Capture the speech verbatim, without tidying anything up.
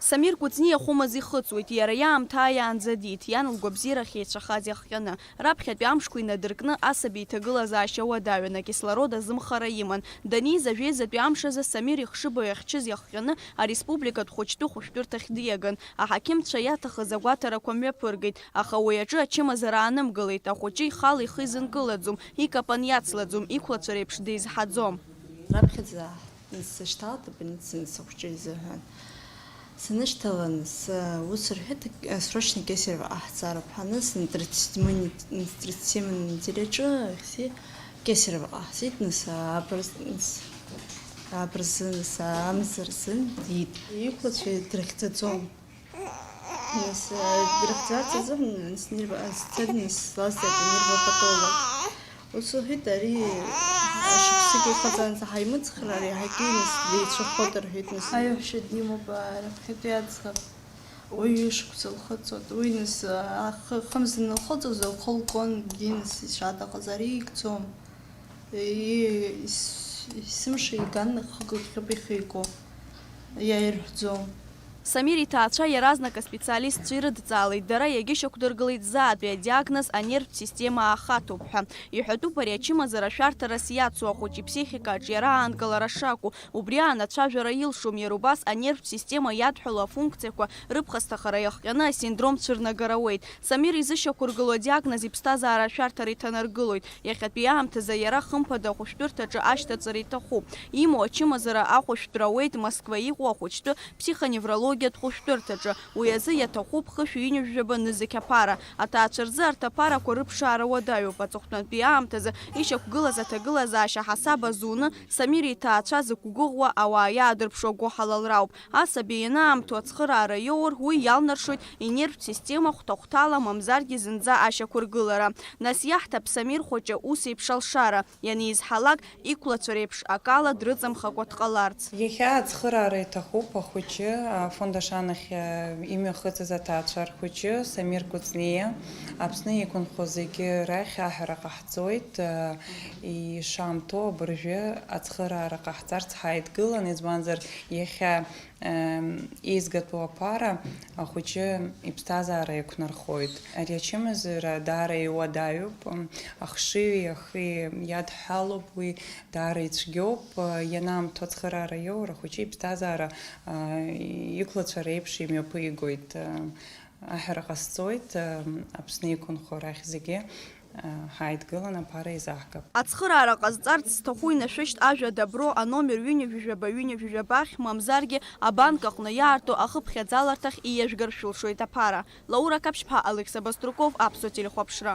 Самир Кәыҵниа хәымаз ихыҵуеит, иара иаамҭа ааиаанӡа диит, иан лгәабзиара ахьеицәахаз иахҟьаны. Раԥхьатәи амшқәа инадыркны асаби иҭагылазаашьа уадаҩын, акислород азымхара иман. Даниз ажәеизатәи амш азы Самир ихшыбаҩ ахьчыз иахҟьаны ареспубликатә хәыҷтәы хәышәтәырҭахь диаган. Аҳақьымцәа иаҭахыз агәаҭарақәа мҩаԥыргеит, аха уи аҿы ачымазара аанымгылеит, ахәыҷы ихала ихы изынкылаӡом, икапан иацлаӡом, иқәлацәа реиԥш деизҳаӡом. Раԥхьаӡа сышьҭалт абольницаҿы сыхәҷы изыҳәан. Санышьҭалан, с-, ус рҳәеит, срочно Кесарево ҟаҳҵароуп ҳәа, нас на тридцать седьмой не-, на тридцать семь неделяҿы ахьси Кесарево ҟаҳҵеит, нас абырз-, нас абырзын, нас амза рзын диит. Иқәлацәа дрыхьӡаӡом. Нас, э, дырхьӡарц азыҳәан, нас нерв-, а, сцеит, нас слазҵааит анервопатолог. Ус лҳәеит, ари ашықәсык ихаҵаанӡа ҳаимыцхраар, иаҳагьы, нас, деицәахоит рҳәеит, нас. Аиаҳәшьа димоуп, а, раԥхьатәи аӡӷаб. Уи ҩышықәса лхыҵуан. Уи, нас, а, ахы-, хымз анылхыҵуаз, лхы лкуан, егьи, нас, ишаҭахыз, ари игӡом. И-, ис-, есымша иган хыгакхьоуп ихы ику. Иаирҳәӡом. Самир иҭаацәа иаразнак аспециалистцәа ирыдҵаалеит, дара иагьышьақәдыргылеит зҵаатәи адиагноз анервтә система аахаҭоуп ҳәа. Иҳәатәуп ари ачымазара шәарҭарас иацу ахәыҷы иԥсихикаҿ иара аанкылара шакәу. Убри аан ацәажәара илшом, иара убас анервтә система иадҳәалоу афункциақәа рыԥхасҭахара иахҟьаны асиндром цәырнагар ауеит. Самир изышьақәыргылоу адиагноз иԥсҭазаара ашәарҭара иҭанаргылоит. Иахьатәи аамҭазы иара хымԥада ахәышәтәырҭаҿы ашьҭаҵара иҭахуп. Имоу ачымазара ахәышәтәра ауеит Москва иҟоу ахәыҷтәы психоневрологиатә хәышәтәырҭаҿы. Уи азы иаҭахуп хышә ҩынҩажәаба нызқь аԥара. Аҭаацәа рзы арҭ аԥарақәа рыԥшаара уадаҩуп. Аҵыхәтәантәи аамҭазы ишьақәгылаз аҭагылазаашьа ҳасаб азуны, Самир иҭаацәа зықәгәыӷуа ауаа иаадырԥшуа гәыҳалалрауп. Асаби ианаамҭоу ацхыраара иоур, уи иалнаршоит инервтә система хәҭа-хәҭала, мамзаргьы зынӡа ашьақәыргылара. Нас иаҳҭап Самир хәыҷы ус еиԥш алшара, ианизҳалак, иқәлацәа реиԥш акала дрыҵамхакәа дҟаларц. Иахьа ацхыраара иҭахуп ахәыҷы, афонд Ашанахь, а, имҩахыҵыз аҭаацәа рхәыҷы Самир Кәыҵниа. Аԥсны иқәынхо зегьы рахь аҳәара ҟаҳҵоит, а, ишаамҭоу абыржәы ацхыраара ҟаҳҵарц ҳаидгылан, избанзар, иахьа Ем, еизгатәу аԥара ахәыҷы иԥсҭазаара иақәнархоит. Ари ачымазара даара иуадаҩуп, ем, ахшыҩи ахи иадҳәалоуп, уи даара ицәгьоуп, ианаамҭоу ацхыраара иоур, ахәыҷы иԥсҭазаара, а, иқәлацәа реиԥш имҩаԥигоит. Ем, аҳәара ҟасҵоит, ем, Аԥсны иқәынхо рахь зегьы. Ҳаидгылан аԥара еизаҳгап. Ацхыраара ҟазҵарц зҭаху инашәышьҭ ажәа Добро аномер ҩынҩажәижәаба ҩынҩажәижәаба ахь, мамзаргьы абанк аҟны иаарту ахыԥхьаӡаларҭахь ииажәгар шәылшоит аԥара. Лаура Каԥшьԥҳа, Алықьса Баструков, Аԥсуа телехәаԥшра.